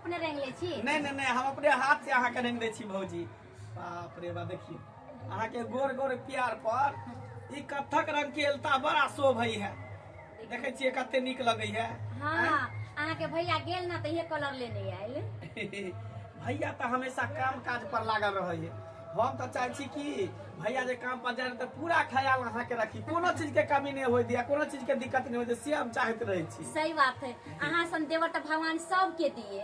अपने रंग लै छी। नहीं नहीं नहीं, हम अपने हाथ से अहाँ के रंग दै छी भौजी। बाप रे बा, देखियो अहाँ के गोर गोर प्यार पर ई कत्थक रंग के एलता बड़ा शोभै है। देखै छियै कते नीक लगै है। हाँ, अहाँ के भैया गेल ना तऽ इहे कलर लेने आयल। भैया तऽ हमेशा काम काज पर लागल रहै है। हम तऽ चाहै छी कि भैया जे काम पर जाए तऽ पूरा ख्याल अहाँ के रखी, कोनो चीज के कमी नहीं होय दिया, कोनो चीज के दिक्कत नहीं होय दिया, से हम चाहैत रहै छी। सही बात है, अहाँ सन देवर तऽ भगवान सबके दिए।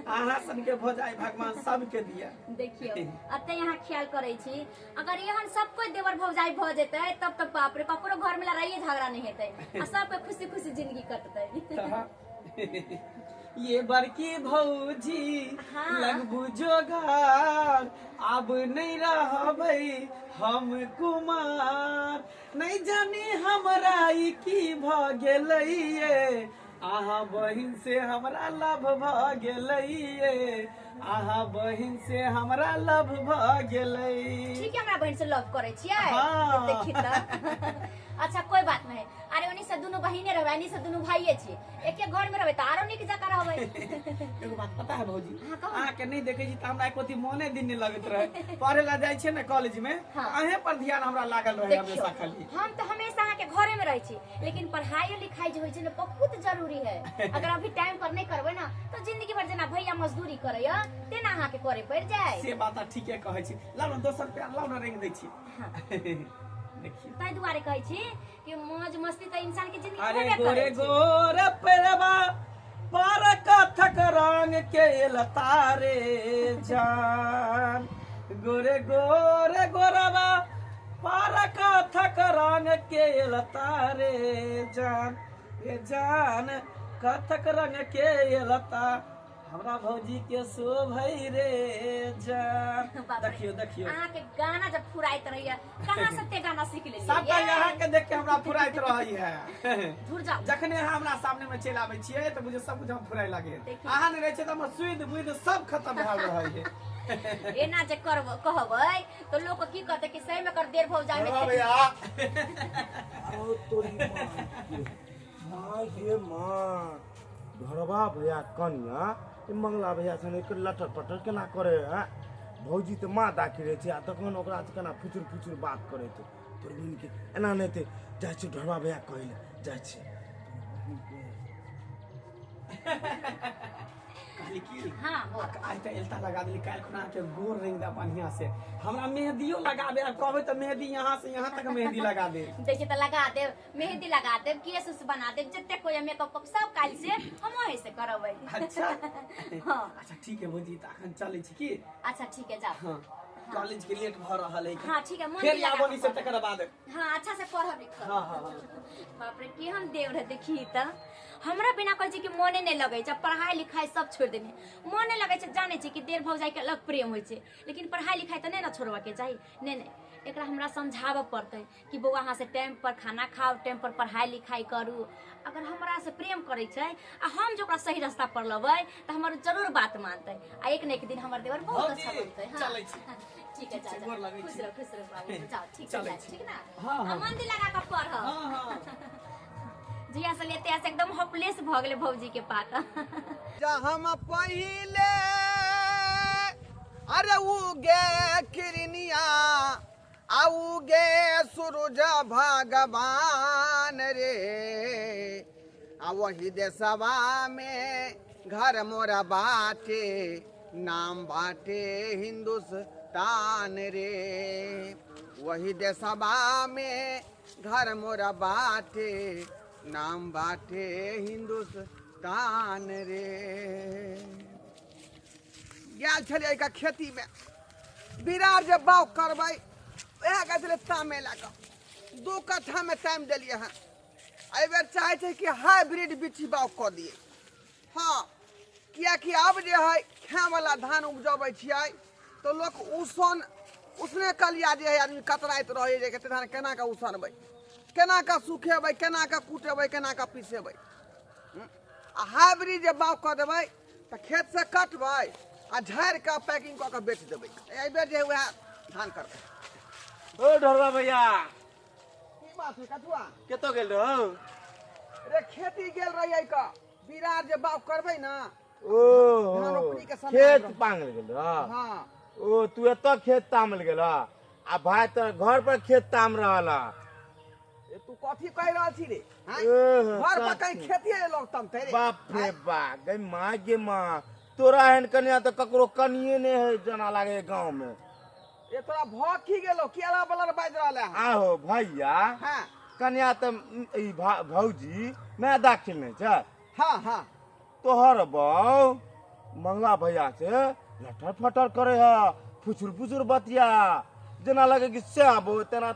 अहाँ सन के भौजाई भगवान सबके दिया। देखियौ अते यहाँ ख्याल करै छी, अगर एहन सब कोई देवर भौजाई भऽ जेतै तब तऽ बाप रे ककरो घर में लड़ाइए झगड़ा नहीं हेतै आ सबके खुशी खुशी जिंदगी कटतै। ये बड़की भौजी हाँ। लगबू जोगार, आब नहीं रहबै हम कुमार, नहीं जानी हमरा ई की भ गेलै ये, अहाँ बहिन से हमरा लव भ गेलै ये, अहाँ बहिन से हमरा लव भ गेलै। ठीक है, हमरा बहिन से लव करै छियै? हाँ। देखी तऽ। अच्छा कोई बात नहीं, अरे ओनी से दुनू बहिने रहबै, एनी से दुनू भाइये छी, एके घर में रहबै तऽ आरो नीक जकाँ रहबै। एगो बात पता है भौजी? हाँ, कहू। अहाँ के नहीं देखे छी तऽ हमरा एको अथी मोने दिन नहीं लगैत रहे। पढ़े ला जाइ छियै ने कॉलेज में, हाँ। अहें पर ध्यान हमरा लागल रहे देखियौ, हमेशा खाली। हम तऽ हमेशा अहाँके घरे में रहै छी, लेकिन पढ़ाइयो लिखाई जे होइ छै ने बहुत जरूरी है। अगर अभी टाइम पर नहीं करबै ना तो जिंदगी भर जेना भैया मजदूरी करैया तेना अहाँके करे पड़ि जाय। से बात अहाँ ठीके कहै छी। लाउ ने दोसर प्यार, लाउ ने रंग दै छी। हाँ। देखियौ, ताहि दुआरे कहै छी कि मौज मस्ती तऽ इंसान के जिंदगी अरे होबे गोरे करै छै। गोरे पेरवा पर कथक रंग के लतारे जान, गोरे गोरे गोरवा पर कथक रंग के लतारे जान, रे जान कथक रंग के लता हमरा भौजी के शोभै रे जान। बाप रे। देखियो देखियो, अहाँके गाना जब फुराइत रहैया कहाँ से ते गाना सीख लेलियै? सबटा यहाँ के देख के हमरा फुराइत रहै है। धुर जाउ। जखने अहाँ हमरा सामने में चलि आबै छियै तऽ बुझियौ सब कुछ हम फुराय लागे। देखियौ। अहाँ नहि रहै छियै तऽ हमर सुधि बुधि सब खत्म भए रहै है। एना जे करब कहबै तऽ लोक की कहतै कि सही में कर देर भौजाई में हाँ खेती। भैया। ओ तोरी माँ के, माँ गे माँ, घरबा भैया कनिया ई मंगला भैया सन एक लटर पटर केना करे है? भौजी तऽ माँ दाखी रहै छै आ तखन ओकरा से केना फुचुर फुचुर बात करे छै। तोर बहिन के एना नहि ते जाइ छै ढोरबा भैया कहै लए जाइ छै। कहली की? हाँ, बोल। आज तऽ एलता लगा देली, काल्हि खुना के गोर रंग दे बढ़िया से। हमरा मेहदियो लगाबे आ कहबै तऽ मेहदी यहाँ से यहाँ तक मेहदी लगा दे। देखिए तऽ लगा देब, मेहंदी लगा देब, केस उस बना देब, जते कोई मेकअप उकअप सब काल्हि से हम वहीं से करबै। अच्छा। हाँ। अच्छा ठीक है भौजी, तऽ अखन चलै छी की? अच्छा ठीक है, जाओ। हाँ, कॉलेज के लेट भऽ रहल है। हाँ ठीक है, मन फेर भी लगा आबो नहीं से के तकर बाद। हाँ, अच्छा से पढ़ब लिखब। हाँ, हाँ, हाँ। बाप रे केहन देव रहे देखी तऽ, हमरा बिना कहै छै कि मोने नहि लगै छै, पढ़ाई लिखाई सब छोड़ि देने मोन नहि लगै छै। जानै छै कि देर भौजाई के अलग प्रेम होइ छै, लेकिन पढ़ाई लिखाई तऽ नहि ने छोड़बऽ के चाही। नहि नहि, एकरा हमरा समझाबऽ पड़तै कि बौआ अहाँ से टाइम पर खाना खाओ, टाइम पर पढ़ाई लिखाई करू। अगर हमरा से प्रेम करै छै आ हम जे ओकरा सही रास्ता पर लबै तऽ हमर जरूर बात मानतै आ एक ने एक दिन हमर देवर बहुत अच्छा भौजी, बनतै। हाँ। चलै छी। ठीक है, ठीक छै, जाओ, गोर जाओ। लगै खुश छी। रहो, खुश रहो बाबू, जाओ, ठीक छै, चलै जाओ, छी। ठीक ना? हाँ, आ हाँ। मन दिल लगा कऽ पढ़ब। हाँ, हाँ। जहिया से लेते से एकदम होपलेस भऽ गेलै भौजी के पाक। जा हम पहिले अरे उगे किरनिया आउगे सूरज भगवान रे, आ वही देशवा में घर मोरा बाटे, नाम बाटे हिंदुस्तान रे। वही देशवा में घर मोरा बाटे, नाम बाटे हिंदुस्तान रे। गेल छलियै का खेती में, बिरार जे बाग करबै वएह गेल छलै तामे लए कऽ, 2 कट्ठा में तामि देलियै हँ। एहिबेर चाहै छै कि हाइब्रिड बिच्ची बाग कऽ दियै। हाँ, किएकि आब जे है खायवला धान उपजबै छियै तऽ लोक उसन उसने कलिया जे है आदमी कतराइत रहै जे कते धान केना कऽ उसनबै, केना कऽ सुखेबै, केना कऽ कुटेबै, केना कऽ पिसेबै। आ हाइब्रिड जे बाग कऽ देबै तऽ खेतसँ कटबै आ झाड़ि कऽ पैकिंग कऽ कऽ बेच देबै। एहिबेर जे है वएह धान करबै। ओ ढोरबा भैया, की बात है कथुआ? कतऽ गेल रहौ? रे खेती गेल रहियै कऽ, बिरार जे बाग करबै ना ओ धान खेत पांगल गेल रह। हां। ओ तू एतऽ खेत तामल गेल आ भाई तोरा घर पर खेत ताम रहल। ए तू कथी कहि रहल छी रे? हां, घर पर कहीं खेतिए लोग तमते रे। बाप रे बा, गई माँ गे माँ, तोरा एहन कनिया तऽ ककरो कनिए नहि है जना लागे गाँव में। ए तोरा भऽ की गेलो, केला बलर बाजि रहल है? आहो भैया। हां। कनिया तऽ ई भौजी मैं दाखिल नहीं छै। हां हां। तोहर बौ मंगला भैया से लटर फटर करे है, फुचुर फुचुर बतिया, जेना लगे कि सैह बौ तेना।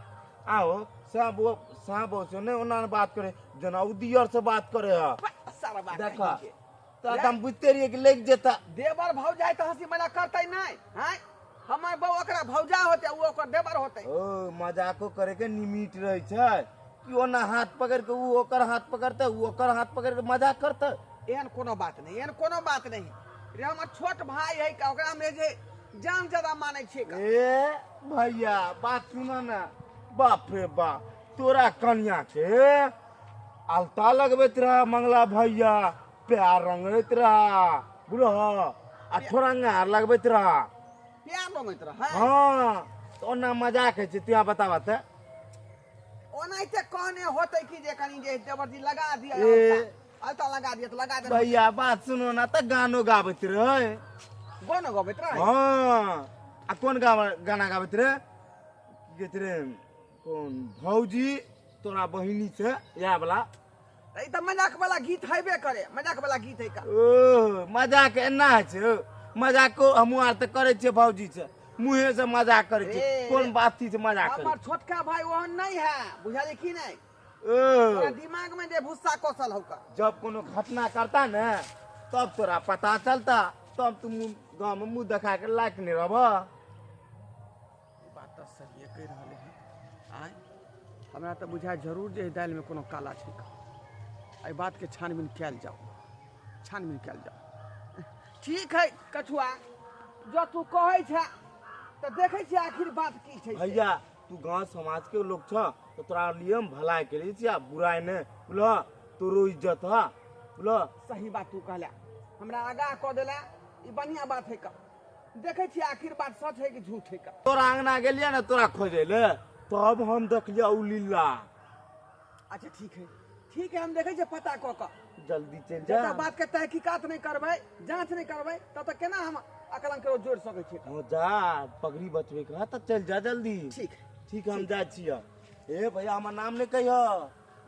आहो सैह बौ, सैह बौ से नहीं ओना बात करे जेना उ दियर से बात करे है। सारा बात देखा तो हम बुझते रहिए कि लग जेता। देवर भौजाई तो हंसी मजाक करते नहीं हैं, हमर बौ ओकरा भौजा होते, उ ओकर देवर होते। ओ मजाको करे के निमित रहे छै कि ओना हाथ पकड़ के उ ओकर हाथ पकड़ते, उ ओकर हाथ पकड़ के मजाक करते। एहन कोनो बात नहीं, एहन कोनो बात नहीं रे। हमर छोट भाई है का, ओकरा हम जे जान ज्यादा मानै छियै का। ए भैया बात सुन ना, बाप रे बाप, तोरा कनिया के अलता लगबैत रहा मंगला भैया, प्यार रंगैत रहा बुझल, आ थोड़ा लगबैत रहा, प्यार रंगैत रहा। हाँ तो ओना मजाक होइ छै, तू यहाँ बताबा तऽ। ओनाहिते कहने होते कि जे कनी जे देवर जी लगा दिया, अलता लगा दिया तो लगा दे। भैया बात सुनो ना, तऽ गानो गाबैत रहे। गानो गाबैत रहे? हाँ। आ कोन गाना गाबैत रहे? गीत रे कोन भौजी तोरा बहिनी छै इएह वाला। ई तऽ मजाक वाला गीत हेबे करे, मजाक वाला गीत है का। ओ मजाक एना होइ छै, मजाको हमहूँ आर तऽ करै छियै भौजी से, मुँहे से मजाक करै छियै, कोन बात से मजाक करै। हमर छोटका भाई ओहन नहीं है, बुझलियै कि नहीं? ओ दिमाग में जे भुस्सा कसल हौका। जब कोनो घटना करता ने तब तोरा पता चलता, तब तू गाँव में मुँह देखा के लायक नहीं रहब। बात तऽ सहिए कहि रहल है। आय हमरा तऽ बुझाय जरूर जे दालि में कोनो काला छै। एहि बात के छानबीन कयल जाओ, छानबीन कयल जाओ। ठीक है कछुआ, जो तू कहै छै तऽ देखै छियै आखिर बात की छै। भैया तू गाँव समाज के लोग छ तो तोरा लिए हम भलाई के लिए छियै, बुराई नहीं बुझल, तोरो इज्जत है बुझल। सही बात तू कहला, हमरा आगाह कऽ देला, ई बढ़िया बात है। देखै छियै आखिर बात सच है कि झूठ है। तोरा अंगना गेलियै ने तोरा खोजै ले, तब हम देखलियै उ लीला। अच्छा ठीक है, ठीक है, हम देखै छियै पता कऽ कऽ। जल्दी चलि जा। जब बात के तहकीकात नहीं करबै, जांच नहीं करबै, तब तक केना हम आकलन के जोड़ सकै छियै? हो जा, पगड़ी बचबै के तऽ चलि जा जल्दी। ठीक ठीक, हम जाइ छियै। ए भैया हमर नाम नहि कहियो।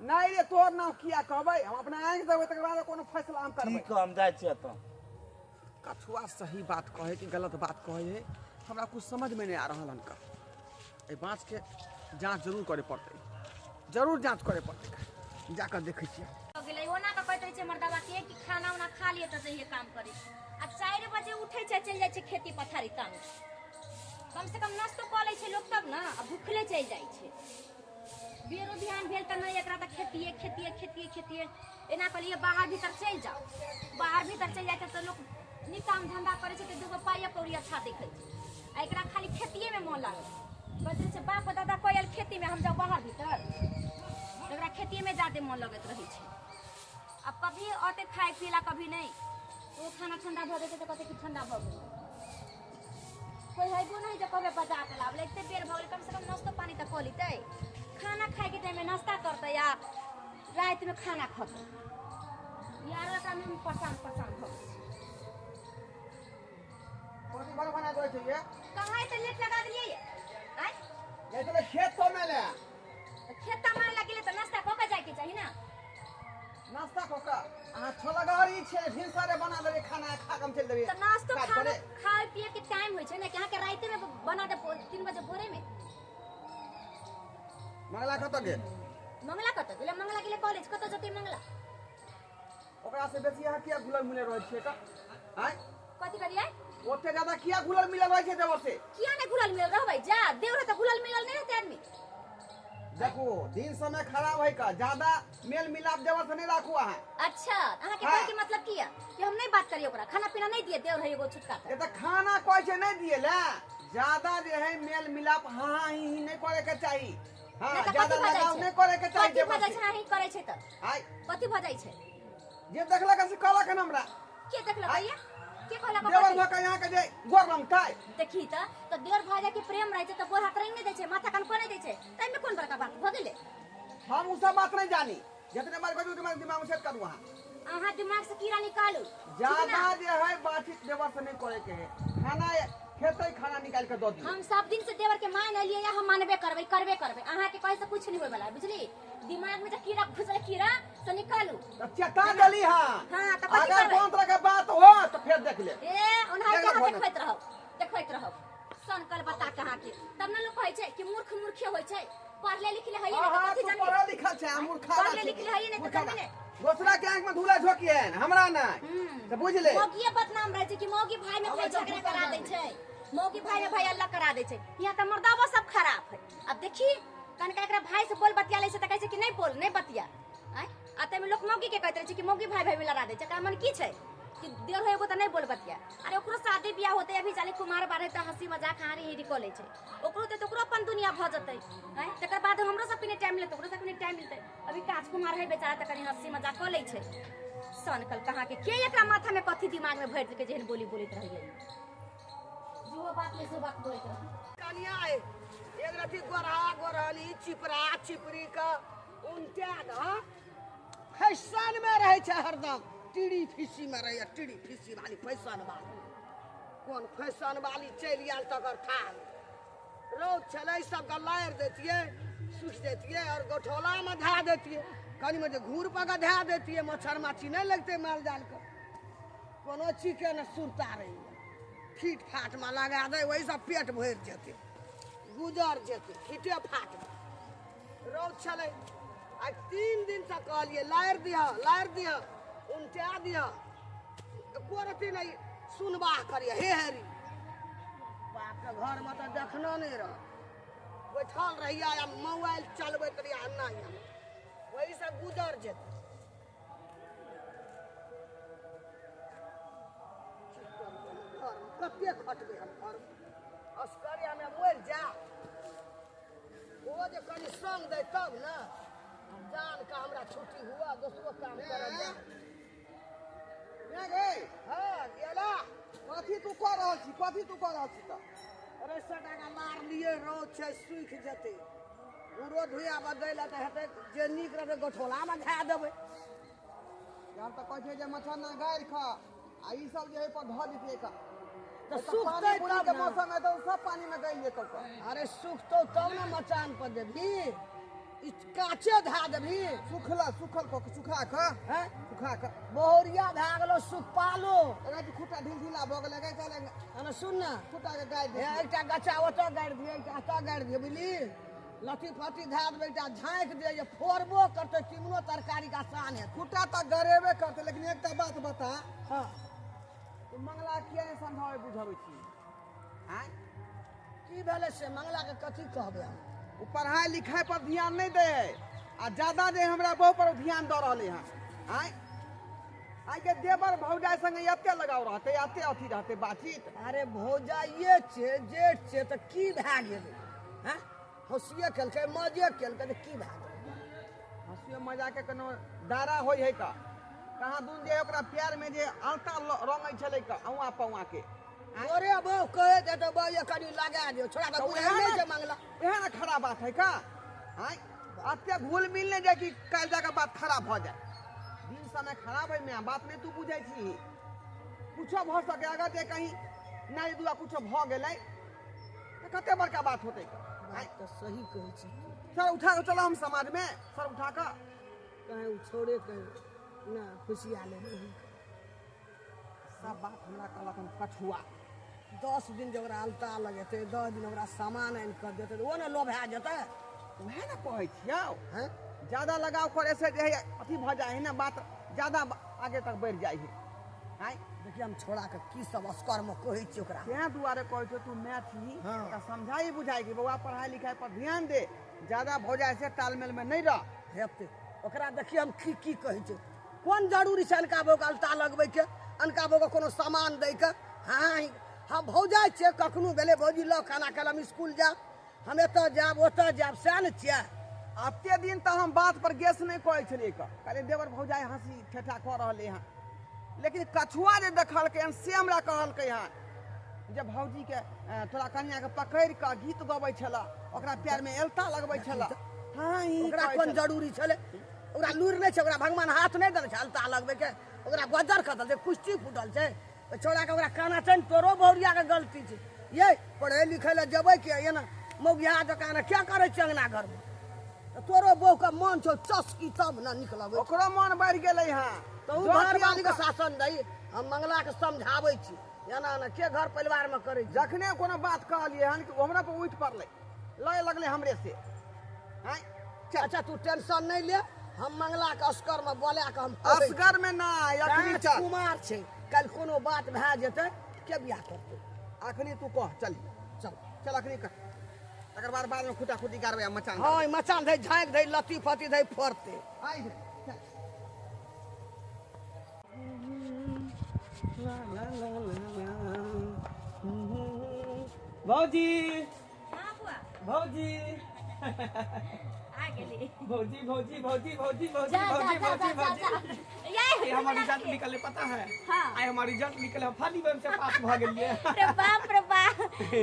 नहीं रे, तोहर नाम किया कहबै, हम अपना आँखि देबै तकर बाद कोनो फैसला हम करबै। ठीक, हम जाइ छियै। तऽ कछुआ सही बात कहै कि गलत बात कहै है, हमरा कुछ समझ में नहीं आ रहल हन। का एहि बात के जांच जरूर करे पड़तै, जरूर जांच करे पड़तै, जाकर देखै छियै। गेलै ओना के कहैत रहै छै मर्दाबा के कि खाना उना खा लिअ तऽ जइहे काम करे। आ 4 बजे उठै छै, चलि जाइ छै खेती पथारी काम। कम से कम नाश्तो कऽ लै छै लोक तब ने, आ भूखले चलि जाइ छै। बेरो ध्यान भेल तऽ नहि, एकरा तऽ खेतिए खेतिए खेतिए खेतिए। एना कहलियै बाहर भीतर चलि जाउ, बाहर भीतर चलि जाइ छै तऽ लोक नीक काम धंधा करै छै तऽ दूगो पाइया कौड़ी अच्छा देखै छै। आ एकरा खाली खेतिएमे मोन लागल, कहैत रहै छै बाप दादा कह आयल खेतीमे, हम जाउ बाहर भीतर। एकरा खेतीमे जादे मोन लगैत रहै छै। अब कभी औते खाए पीला कभी नहीं, वो खाना ठंडा भऽ जेतै तऽ कहतै कि ठंडा भऽ गेलै। कोई हैबो नहीं जे कहबै बजा के लाब, एते बेर भऽ गेलै, कम से कम नाश्तो पानी तऽ कऽ लेतै। खाना खाइके टाइममे नाश्ता करतै या रातिमे खाना खतै। यार एकरामे हम परेशान परेशान भऽ गेल छी। कहाँ एते लेट लगा देलियै? आँय खेत तो में ले, खेत तमारे लग गेलै तऽ नाश्ता कऽ के जाइके चाही ना। नाश्ता कऽ कऽ अहाँ छोलगरी छै, भिनसरे बना देबै खाना, खा कऽ हम चलि देबै। तऽ नाश्तो खाना खाय पिए के टाइम होइ छै ने, कि अहाँके रातिमे बना दे 3 बजे भोरे में। मंगला कतऽ गेल? मंगला कतऽ गेलै? मंगला गेलै कॉलेज। कतऽ जेतै मंगला? ओकरा से बेसी अहाँ किया घुलल मिलल रहै छियै? आँय कथी करियै? ओते ज्यादा किया घुलल मिलल रहै छै देवर से? किया नहि घुलल मिलल रहबै? जा देवर तऽ घुलल मिलल नहि रहतै आदमी। देखो दिन समय खराब है का, ज्यादा मेल मिलाप देवर से नहीं राखू अहाँ। अच्छा अहाँ के कहै के मतलब की है कि हम नहीं बात करिए ओकरा, खाना पीना नहीं दिए देवर है एगो छुटका। ये तो खाना कहै छै नहीं दिए ला, ज्यादा जे है मेल मिलाप हाँ ही ही नहीं करे के चाही। हां ज्यादा लगाव नहीं करे के चाही। कथी भऽ जाइ छै? अहीं करै छै तऽ आय कथी भऽ जाइ छै? जे देखलक से कहलक हन हमरा। के देखलक भैया? के कहला देवर भऽ के यहाँ के जे गोर रंगतै। देखी त देवर भौजाई के प्रेम रहै छै त गोर हाथ रंग नहि दै छै, माथा कान को नहि दै छै, ताहिमे कोन बड़का बात भऽ गेलै? हम उ सब बात नहि जानी, जितने बार कहू तुम्हारे दिमाग में सेट करू। अहाँ दिमाग से कीड़ा निकालू। ज्यादा जे है बातचीत देवर से नहीं करे के है, खाना खेते खाना निकाल के दऽ दियौ। हम सब दिन से देवर के मान एलियै, हम मानबे करबै, करबे करबै। अहाँ के कहे से कुछ नहीं होय वाला, बुझली? दिमाग में जे कीड़ा घुसल कीड़ा से निकालू। त चेता देली। हां हां, त कथी अगर करबै? कोन तरह के बात हो तो फिर देख ले। ए ओनाहिते देख अहाँ ले। देखैत रहब, देखैत रहब। सनकल बता कहाँ के तब न लोक कहै छै कि मूर्ख मूर्खे होइ छै, पढ़ले लिखले है हाँ नहीं हाँ त कथी तू जानबे? पढ़ल लिखल छै, हम मूर्खा पढ़ले लिखले है नहीं त जानबे ने। दोसरा के आंख में धूला झोंकियन, हमरा नहीं त बुझ ले। मौगिए बदनाम रहै छै कि मौगी भाई में भाई झगड़ा करा दै छै, मौगी भाई में भाई अल्लाह करा दै छै। यहाँ त मर्दाबो सब खराब है। अब देखी कनका एकरा भाई से बोल बतिया लै छै त कहै छै कि नहीं बोल नहीं बतिया। आँय, आ ताहिमे लोक मौगी के कहैत रहै छै कि मौगी भाई भाई में लड़ा दै छै। एकरा मन की छै कि देर हो एगो त नहीं बोल बतिया। अरे ओकरो शादी बियाह होतै, अभी चाले कुमार बारे त हंसी मजाक हारी हिरी कऽ लै छै, ओकरो त ओकरो अपन दुनिया भऽ जेतै। आँय, तकर बाद हमरो सबके नहि टाइम मिलतै, ओकरो सबके नहि टाइम मिलतै। अभी काज कुमार है बेचारा त कनि हंसी मजाक कऽ लै छै। सनकल कहाँ के एकरा माथा में कथी दिमाग में भरि देलकै जेहन बोली बोलैत रहैए, जो बात नहीं सो बात बोलैत रहै। कनिया एक रति गोरहा गोरहली चिपरा चिपरी के उनटा दह फैशन में रहै छै हरदम, टीड़ी फीसी में रहैए, टीड़ी फीसी वाली फैशन वाली। कोन फैशन वाली चलि आयल तकर थाल रौद छलै, सबके लारि दैतियै, सुखि जैतियै और गोठौलामे धए दैतियै, कनि मनि घूर पर के धए दैतियै, मच्छर माछी नहि लगतै माल जालके, कोनो चीजके ने सुरता रहैए। फीट फाटमे लगा दै, ओहिसँ पेट भरि जेतै, गुजर जेतै फीटे फाटमे। रौद छलै आइ 3 दिनसँ कहलियै लारि दिह लारि दिह उनटा दिह, एको रत्ती नहि सुनबाह करियै। हे हेरी बापके घरमे तऽ देखना नहि रह, बैठल रहियै आ मोबाइल चलबैत रहियै, नहि ओहिसँ गुजर जेतै। घरमे कते खटबै हम, घरमे असगरे हमे मरि जा, ओ जे कनि संग दै तब ने जान के हमरा छुट्टी हुआ दोसरो काम करऽ जा। गई हँ गेला। कथी तू कऽ रहल छी, कथी तू कऽ रहल छी? त अरे सटाका मारलियै, रौद छै सुखि जेतै, घूरो धुइया दै लए तऽ हेतै, जे नीक रहतै गोठौलामे धए देबै। हम तऽ कहै छियै जे मच्छर ना गाड़ि खा आ ई सब जे है पर धऽ दितियै का तऽ सुखतै पानी तब के ने। मौसम है तऽ सब पानी में गलि जेतौ का। अरे सुखतौ तब ने मचान पर देबही, ई काचे धए देबही। सुखला सुखल कऽ के सुखा कऽ हैं सुखा कऽ बहुरिया भए गेलौ सुखपालो। एकरा जे खुट्टा ढील ढीला भऽ गेलै, चल अरे सुन ने, खुट्टा के गाड़ि हे दे। एकटा गच्चा ओतऽ गाड़ि दियै, एकटा एतऽ गाड़ि दियै, बुझली? लत्ती फत्ती धए देबै, एकटा झाँकि दियै जे फोड़बो करतै तिमनो तरकारीके आसान हेतै। खुट्टा तऽ गड़ेबे करतै, लेकिन एकटा बात बता, हँ तू मंगला किया नहि समझाबै बुझाबै छी? आँय की भेलै से मंगलाके कथी कहबै हम? ओ पढ़ाइ लिखाइ पर ध्यान नहि दै है आ ज्यादा जे हमरा बहु पर ध्यान दऽ रहलै हँ। आँय आइ के देवर भौजाइ संगे एते लगाव रहतै, एते अथी रहतै बातचीत? अरे भौजाइए छै, जेठ छै, तऽ की भए गेलै? हँ हँसिए केलकै मजे केलकै तऽ की भए गेलै? हँसियो मजाके कोनो दारा होइ है का? कहाँ दून जे ओकरा प्यार में जे अलता रंगै छलै का औआ पौआ के। तोरे बहु कहै छै तऽ बहु कनि लगा दियौ, छोड़ा तऽ तऽ बुझै उएह नहि ने छै मंगला। उएह ने खराब बात है का? आँय एते घुल मिल नहि जाय कि काल्हि जाके बात खराब भऽ जाय। दिन समय खराब है मैं बात नहि तू बुझै छी, कुछो भऽ सकै। अगर जे कहीं नारी दुआ कुछो भऽ गेलै तऽ कते बड़का बात होतै? बात तऽ सही कहै छी। सर उठा कऽ चलऽ हम समाजमे, सर उठा कऽ कहीं ओ छोड़े कहीं ना खुशिया लेबै। सब बात हमरा कहलक हम कछुआ। 10 दिन जे ओकरा अलता लगेतै, 10 दिन ओकरा सामान आनि कऽ देतै, ओ ने लोभा जेतै। उएह ने कहै छियौ, हैं ज्यादा लगाव करे से जे है अथी भऽ जाइ है ने, बात ज्यादा आगे तक बढ़ि जाइ है। आँय देखिए हम छोड़ाके की सब असकरमे कहै छियै ओकरा। तें दुआरे कहै छौ तू माय छी, हाँ। ओकरा समझाई बुझाई कि बौआ पढ़ाई लिखाई पर ध्यान दे, ज्यादा भौजाइ से तालमेल में नहीं रह। हेतै ओकरा देखिए हम की की कहै छै। कोन जरूरी छै अनका बौके अलता लगबैके, अनका बौके कोनो सामान दैके? हाँ हम भौजाइ छियै, कखनो भेलै भौजी लऽ खाना खाय हम स्कूल जायब, हम एतऽ जायब ओतऽ जायब, सएह ने छियै। एते दिन तऽ हम बात पर गैस नहि करै छलियै, कहलियै देवर भौजाइ हँसी ठेठा कऽ रहलै हँ, लेकिन कछुआ जे देखलकै हन से हमरा कहलकै हन जे भौजीके तोरा कनियाके पकड़ि कऽ गीत गबै छलऽ, ओकरा पैरमे एलता लगबै छलऽ। हाँ ई ओकरा कहै कोन छलऽ। जरूरी छलै? ओकरा लूरि नहि छै, ओकरा भगवान हाथ नहि देने छै अलता लगबैके, ओकरा गजर खसल छै, कुश्ती फूटल छै ओहि छौड़ाके, ओकरा काना छै ने। तोरो बहुरियाके गलती छै ये, पढ़ै लिखै लए जेबै के एना मौगिया जकाँ एना किया करै छै अङ्गना घरमे? तऽ तोरो बहुके मन छौ चस्की तब ने नीक लगै छै। ओकरो मन बढ़ि गेलै हँ। तऽ ओ जँ घरवालीके कि शासन दही, हम मंगलाके समझाबै छी, एना एना के घर परिवारमे करै छै। जखने कोनो बात कहलियै हन कि ओ हमरा पर उठि पड़लै, लय लगलै हमरे से। आँय चल। अच्छा तू टेंशन नहि ले, हम मंगलाके असगरमे बोला कऽ हम कहै छी। असगर मे नहि, अखनी चल। कुमार छै, काल्हि कोनो बात भए जेतै, के बियाह करतै? अखनी तू कह, चल चल चल अखनी कह, तकर बाद बादमे खुटा खुटी गाड़बै आ मचान। हँ, ई मचान धै झाँकि धै लत्ती फत्ती धै फड़तै। आइ हे, चल। ला ला ला ला ला। भौजी। हाँ बुआ। भौजी। आ गेली। भौजी भौजी भौजी भौजी भौजी। जा जा। भौजी। जा। भौजी। जा जा। भौजी। जा ये। ये हमर रिजल्ट निकले, पता है? हाँ। आइ हमर रिजल्ट निकले, हम फर्स्ट डिवीजन से पास भऽ गेलियै। रे बाप रे बाप,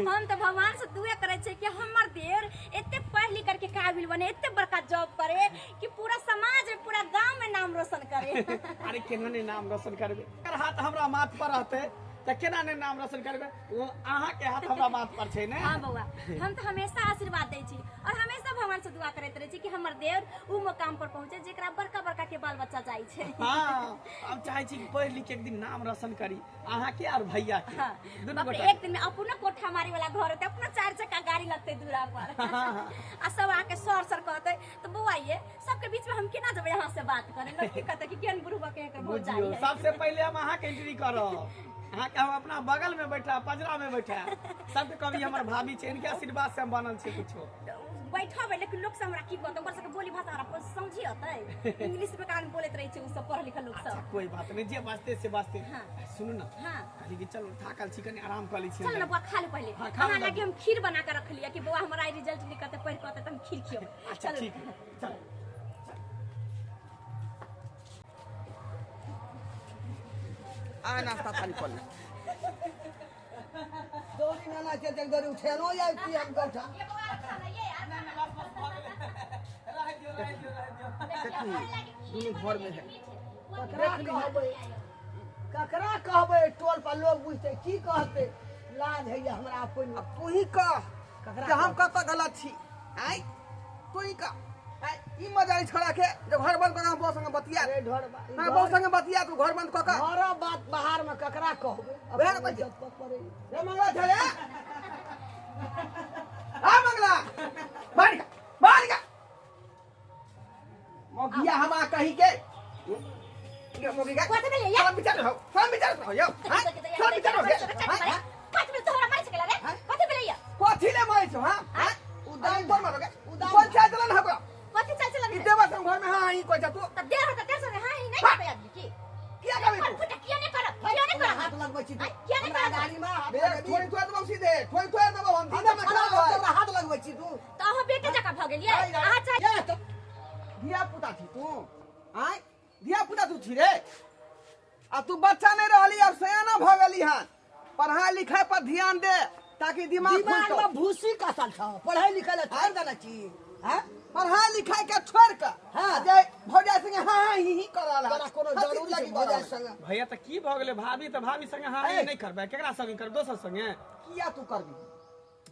हम तऽ भगवान से दुआ करै छियै कि हमर देर एते पढ़ लिख करके काबिल बने, एते बड़का जॉब करे कि पूरा समाज में पूरा गांव में नाम रोशन करे। अरे केना ने नाम रोशन करबै? एकर हाथ हमरा माथ पर रहतै तऽ केना ने नाम रोशन करबै? ओ अहाँके हाथ हमरा माथ पर छै ने। हाँ बौआ, हम तऽ हमेशा आशीर्वाद दै छी और हमेशा भगवान से दुआ करैत रहै छी कि हमर देवर उ मुकाम पर पहुँचे जेकरा बड़का बड़का के बाल बच्चा जाइ छै। हाँ, हम चाहै छी कि पढ़ि लिख के एक दिन नाम रोशन करी, अहाँके और भैया के। हाँ। दुनू बाप रे, गोटा। एक दिन में अपनो कोठा मारी वाला घर होते, अपना चार चक्का गाड़ी लगते दूरा पर आ सब आके सर सर कहते। तो बौआ, ये सबके बीच में हम केना जेबै यहाँ से बात करे? लोग की कहते कि केहन बुढ़वा के एकर भौजाई बुझियौ है। सबसे पहिले हम अहाँके एंट्री करब, अहाँके हम अपना बगल में बैठा, पजरा में बैठा, सबके कभी हमर भाभी छै, इनके आशीर्वाद से हम बनल छै कुछो। बैठबै, लेकिन लोग सब हमरा की कहते? ओकर सबके बोली भाषा हमरा समझी अतै? इंग्लिश में कान बोलैत रहै छै उ सब पढ़ल लिखल लोग अच्छा सब। कोई बात नहीं, जे बाजते से बाजते। हाँ। सुनू ना। हाँ। कहली कि चलो, थाकल छी, कनि आराम कऽ लै छी। चल ना बुआ, खा ले पहले। हाँ, खा हमरा ले। लागे हम खीर बना के रख लिया कि बौआ हमरा रिजल्ट निकलते, पढ़ के अतै तऽ हम खीर खियेबै। अच्छा। चलू। ठीक है, चल। आ नाश्ता पानी कर ले। दौड़ी नाना छै तक दौड़ी उठेनो आबि हम गौठा। ये बौआ रखा ना ये यार। दुनू घर में है। ककरा कहबै, ककरा कहबै? टोल पर लोग बुझतै, की कहतै? लाज होइए हमरा अपन। अब तू ही कह ककरा कि हम कतऽ गलत छी। आँय तू ही कह, आँय ई मजा छोड़ा के जे घर बंद कऽ के हम बौआ संगे बतिया। अरे ढोरबा, ई हाँ, बौआ संगे बतिया तू घर बंद कऽ के। घर बात बाहर में ककरा कहबै? वएह ने कहै छी। इज्जत पर पड़ै। रे मंगला छै रे, आ मंगला, बाहर निकल, बाहर निकल। मोगिया हम आ कही के ये मोगी का कथी भेलै ये? सब विचार हो, सब विचार हो यौ। हाँ, सब विचार हो। हाँ? कथी भेलै तोहरा? मारि सकला रे? कथी भेलै ये? कथी ले मारै छौ? हाँ हाँ, उदाम तोर मारोगे उदाम। कोन चाय चलन हको? कथी चल चलन ई है? देवा संग घर में हाँ ई कहै छ तू। तब देर होता देर से हां ही नहीं करबै आदमी की। किया कहबै तू? फुटा किया नहीं करब, किया नहीं करब? हाथ लगबै छी तू। आँय, किया नहीं हमरा करब? गाड़ी में हाथ बे लगेबी? थोड़ी थोड़ी देबौ, सीधे थोड़ी थोड़ी देबौ हम। हमरा सीधे में खड़ा खड़ा हो, तोरा हाथ लगबै छी तू। तो अहाँ बेटे जकाँ भऽ गेलियै। आइ, आइ। अहाँ चाहे ये तऽ धिया पुता छी तू? आँय धिया पुता तू छी रे? आ तू बच्चा नहीं रहली, अब सयाना भऽ गेली हन। पढ़ाई लिखाई पर ध्यान दे ताकि दिमाग दिमाग खुलतौ। में भूसी कसल छौ, पढ़ै लिखै लए छोड़ि देने छी हैं? पढ़ाई लिखाई के छोड़ के हाँ। जे भौजाई संगे हाँ हाँ ही ही कर रहल तोरा कोनो जरूरी छै भौजाई संगे? भैया, तऽ की भऽ गेलै? भाभी तऽ भाभी संगे हाँ ए। नहि करबै, केकरा संगे करबै? दोसर संगे? किया तू करबी?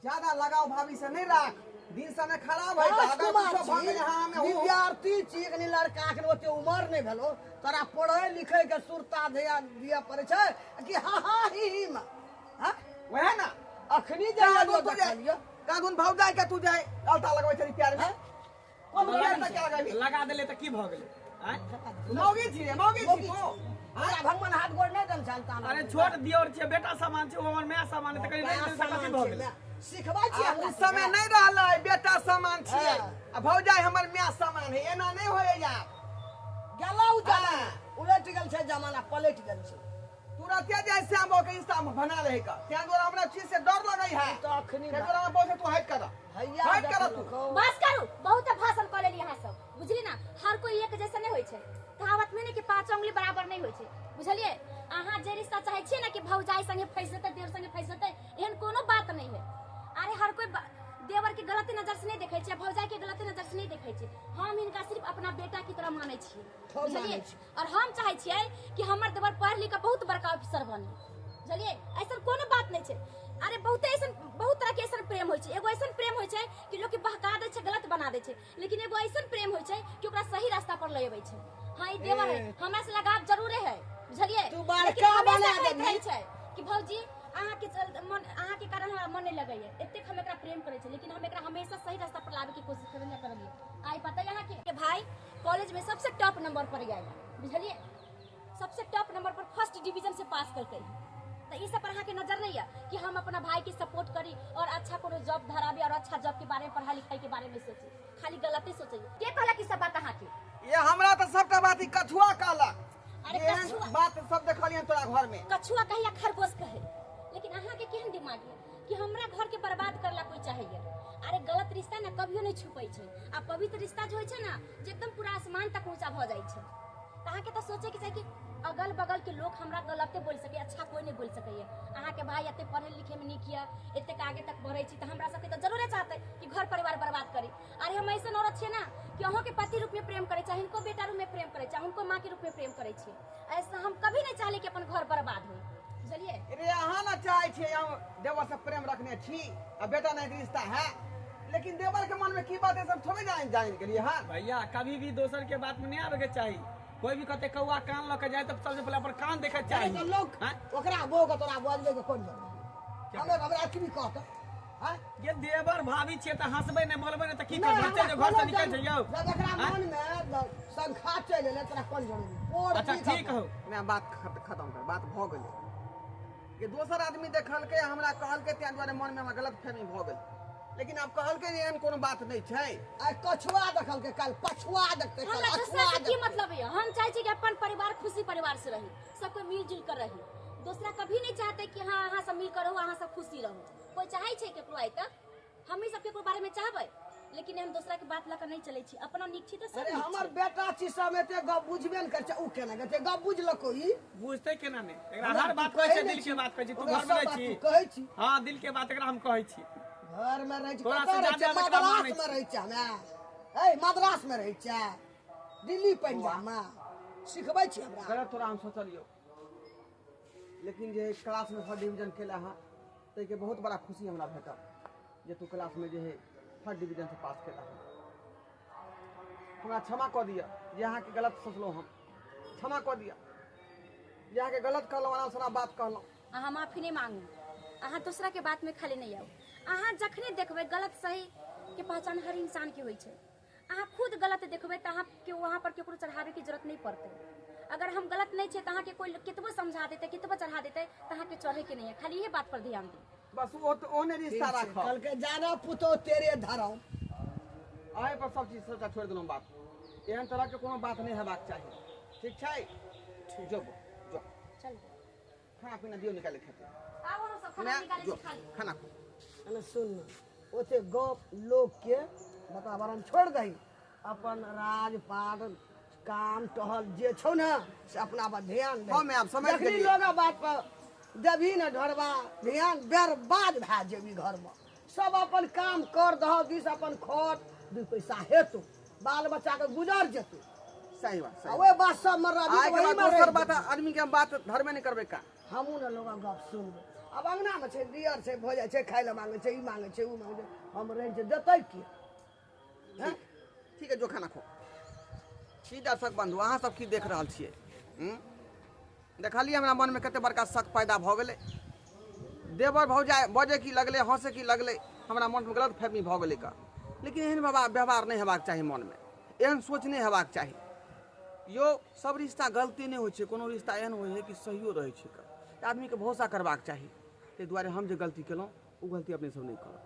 ज्यादा लगाव भाभी से नहीं राख, दिन समय खराब है। अगर राजकुमार कुछो भऽ छी, गेलै हाँ हमे हूँ। विद्यार्थी छी, कनि लड़का एखन ओते उमर नहि भेलो, तोरा पढ़ै लिखै के सुरता ध्यान दिअ पड़ै छै कि हाँ हाँ ही ही मे हैं? वएह ना। अखनी जे कादुन एलियो तू जाय देखलियो। कादुन भौजाई के तू जाय अलता लगबै छली प्यार में। हैं? कोन प्यार में क्या लगबी? लगा देले तऽ की भऽ गेलै? आँय? मौगी छी रे, मौगी छी मौगी तू। छी। हमरा भगवान हाथ गोड़ नहि देल छल ताना। अरे छोट दियोर छै, बेटा सामान छै, ओ हमर माय सामान है, तऽ कनि नहि देल तऽ कथी भऽ गेलै? सिखबै छी आ हमरा उ समय नहीं रहलै, बेटा सामान छियै हाँ। आ भौजाई हमर माय सामान है, एना नहीं होय यार। गेलौ जमाना हाँ। उलटि गेल छै, जमाना पलटि गेल छै। तुरते जाय श्याम बाबू के इंस्टा में बना रहे का, तें द्वारा हमरा चीज से डर लगै है। तऽ अखनी तें द्वारा हमरा बहुत से तू हट कर, भैया हट कर तू। देखलकौ। बस करू, बहुत भाषण कऽ लेली अहाँ सब, बुझली ना? हर कोई एक जैसा नहीं होय छै। कहावत में ने कि पांच उंगली बराबर नहीं होय छै, बुझलिए? अहाँ जे रिश्ता चाहे छियै ना कि भौजाई संगे फंसि जेतै, देवर संगे फंसि जेतै, एहन कोनो बात नहीं है। अरे हर कोई देवर के गलत नजर से नहीं देखे छै, भौजाई के गलत नजर से नहीं देखे छै। हम हिनका सिर्फ अपना बेटा की तरह मानै छियै, बुझलिए? और हम चाहे छियै कि हमर देवर पढ़ लिख के बहुत बड़का ऑफिसर बने, बुझलिए? ऐसा कोनो बात नहीं छै। अरे बहुत ऐसन बहुत तरह के ऐसन प्रेम होय छै। एगो ऐसन प्रेम होय छै कि लोग के बहका दै छै, गलत बना दै छै, लेकिन एगो ऐसन प्रेम होय छै कि ओकरा सही रास्ता पर ले अबै छै। हाँ ई देवर है, हमरा से लगाव जरूरे है, बुझलिए? तू बड़का बना देबही। छै कि भौजी अहाँ के मन अहाँ के कारण हमरा मन नहीं लगैया, एतेक हम एकरा प्रेम करै छै, लेकिन हम एकरा हमेशा सही रास्ता पर लाबे के कोशिश करबे करलिए। आई पता है अहाँ के भाई कॉलेज में सबसे टॉप नंबर पर आयल, बुझलिए? सबसे टॉप नंबर पर फर्स्ट डिवीजन से पास करके। तो ई सब पर अहाँ के नजर नहीं है कि हम अपना भाई के सपोर्ट करी और अच्छा कोनो जॉब धराबी और अच्छा जॉब के बारे में पढ़ाई लिखाई के बारे में सोची, खाली गलते सोची। के कहला कि सब बात अहाँ के? ये हमरा तो सबटा बात ई कछुआ कहलक। अरे कछुआ बात सब देखलियन तोरा घर में, कछुआ कहे या खरगोश कहे, लेकिन अहाँ के केहन दिमाग है कि हमरा घर के बर्बाद करला कोई चाहिए? अरे गलत रिश्ता ना कभियो नहीं छुपै छै, आ पवित्र रिश्ता जो होय छै ना जे एकदम पूरा आसमान तक ऊंचा भ जाइ छै। त अहाँ के त सोचे के चाही कि अगल बगल के लोग हमरा गलते बोल सके, अच्छा कोई नहीं बोल सकैए। अहाँ के भाई एते पढ़े लिखे में नीक यऽ, एतेक आगे तक बढ़ै छी, त हमरा सबके त जरूरे चाहतै कि घर परिवार बर्बाद करी। अरे हम ऐसन औरत छियै ना कि अहों के पति रूप में प्रेम करै छी, हिनको बेटा रूप में प्रेम करै छी, हुनको माँ के रूप में प्रेम करै छी। ऐसा हम कभी नहीं चाहले कि अपन घर बर्बाद हो, बुझलिए? अरे अहाँ ना चाहे छियै हम देवर से प्रेम रखने छी आ बेटा नहीं रिश्ता है, लेकिन देवर के मन में की बात है सब थोड़े जान के लिए। हाँ भैया कभी भी दोसर के बात में नहीं आवे के चाहिए। कोई भी कहते कौआ कान लके जाए तो सबसे पहले अपन कान देखे चाहिए। तो लोग ओकरा बो के तोरा बजबे के कोन जरूरत? हमरा हमरा की कहत हां ये देवर भाभी छे त हंसबे नै बोलबे नै त की करबै? चल घर से निकल जइयो। जब एकरा मन में शंखा चल एले तोरा कोन जरूरी? अच्छा ठीक हो, मैं बात खत्म कर, बात भ गेलै। ये दोसर आदमी देखलकै हमरा कहलकै, तें दुआरे मन में हमरा गलतफहमी भ गेल, लेकिन आप कहलकै जे एहन कोनो बात नहीं छै। आ कछुआ देखलकै काल पछुआ देखतै काल अछुआ की मतलब है? हम चाहे छी कि अपन परिवार खुशी परिवार से रही, सब कोई मिलजुल कर रही। दूसरा कभी नहीं चाहते कि हाँ अहाँ सब मिल कर रहो, अहाँ सब खुशी रहो। कोई चाहे छै केकरो आइ तक? हम ही सब केकरो बारे में चाहबै, लेकिन हम दूसरा के बात लऽ के नहीं चलै छी। अपना नीक छी त सब। अरे हमर बेटा छी सब एते गप बुझबे न करै छै, उ केना गते गप बुझलको? ई बुझतै केना नै? एकरा हर बात कहै छै, दिल के बात कहै छी। तू घर में रहै छी? कहै छी। हां दिल के बात एकरा हम कहै छी। घर में रहै छी, कतऽ रहै छी? मद्रास में रहै छी हमे। ए मद्रास में रहै छी, दिल्ली पंजाब में सिखबै छी हमरा। गलत तोरा हम सोचलियौ, लेकिन जे क्लास में फर्स्ट डिवीजन केला हँ ताहिके बहुत बड़ा खुशी हमरा भेटल जे तू क्लास में जे है फर्स्ट डिवीजन से पास केला हँ। हमरा क्षमा कऽ दिअ जे अहाँके गलत सोचलहुँ, हम क्षमा कऽ दिअ जे अहाँके गलत कहलहुँ, आराम से बात कहलहुँ। अहाँ माफी नहीं मांगू, अहाँ दूसरा के बात में खाली नहीं आउ। अहाँ जखने देखबै गलत सही के पहचान हर इंसान के होइ छै। अहाँ खुद गलत देखबै तऽ अहाँ के वहाँ पर केकरो चढ़ावे के जरूरत नहीं पड़तै। अगर हम गलत नहीं छै तऽ अहाँ के कोई केतबो समझा देतै, केतबो चढ़ा देतै, तऽ अहाँ के चढ़े के नहीं है। खाली इहे बात पर ध्यान दी बस, वो तो ओने रिश्ता राखो। कल के जाना पुतो तेरे धरम आए पर सब चीज सबटा छोड़ देलहुँ बात। एहन तरह के कोनो बात नहीं हेबाक चाही, ठीक छै? जो जो चल खाना पीना दियौ निकाले खेते। आबो हम सब खाना निकाले छी, खाली खाना अने सुन न, ओते गप लोग के वातावरण छोड़ दही, अपन राजपाट काम टहल जे छौ ना से अपना पर ध्यान दे। हम आब समझ गेलियै। लोग बात पर देबही न ढोरबा ध्यान, बर्बाद भए जेबही। घर में सब अपन काम कर दह दिस, अपन खट दू पैसा हेतौ, बाल बच्चा के गुजर जेतौ। सही बात, सही। ओए बात सब मर रही, वही दोसर बात आदमी के बात धर्मे नहीं करबै का। हमहूँ ने लोग गप सुनबै। अब अंगना में छै, दियर छै, भऽ जाइ छै, खाय लए मांगै छै, ई मांगै छै, ओ मांगै छै, हम रहै छै देतै की? ठीक है, जो खाना खो। की दर्शक बंधु अहाँ सब की देख रहल छियै? देखलियै हमरा मन में कते बड़का शक पैदा भऽ गेलै। देवर भौजाइ बजै की लगलै, हँसै की लगलै, हमरा मन में गलत फहमी भऽ गेलै का। लेकिन एहन व्यवहार नहीं हेबाक चाही, मन में एहन सोच नहीं हेबाक चाही। यो सब रिश्ता गलती नहीं होइ छै, कोनो रिश्ता एहन होइ है कि सहियो रहै छै। आदमीके भरोसा करबाक चाही। ताहि दुआरे हम जे गलती केलहुँ ओ गलती अपने सब नहीं करब।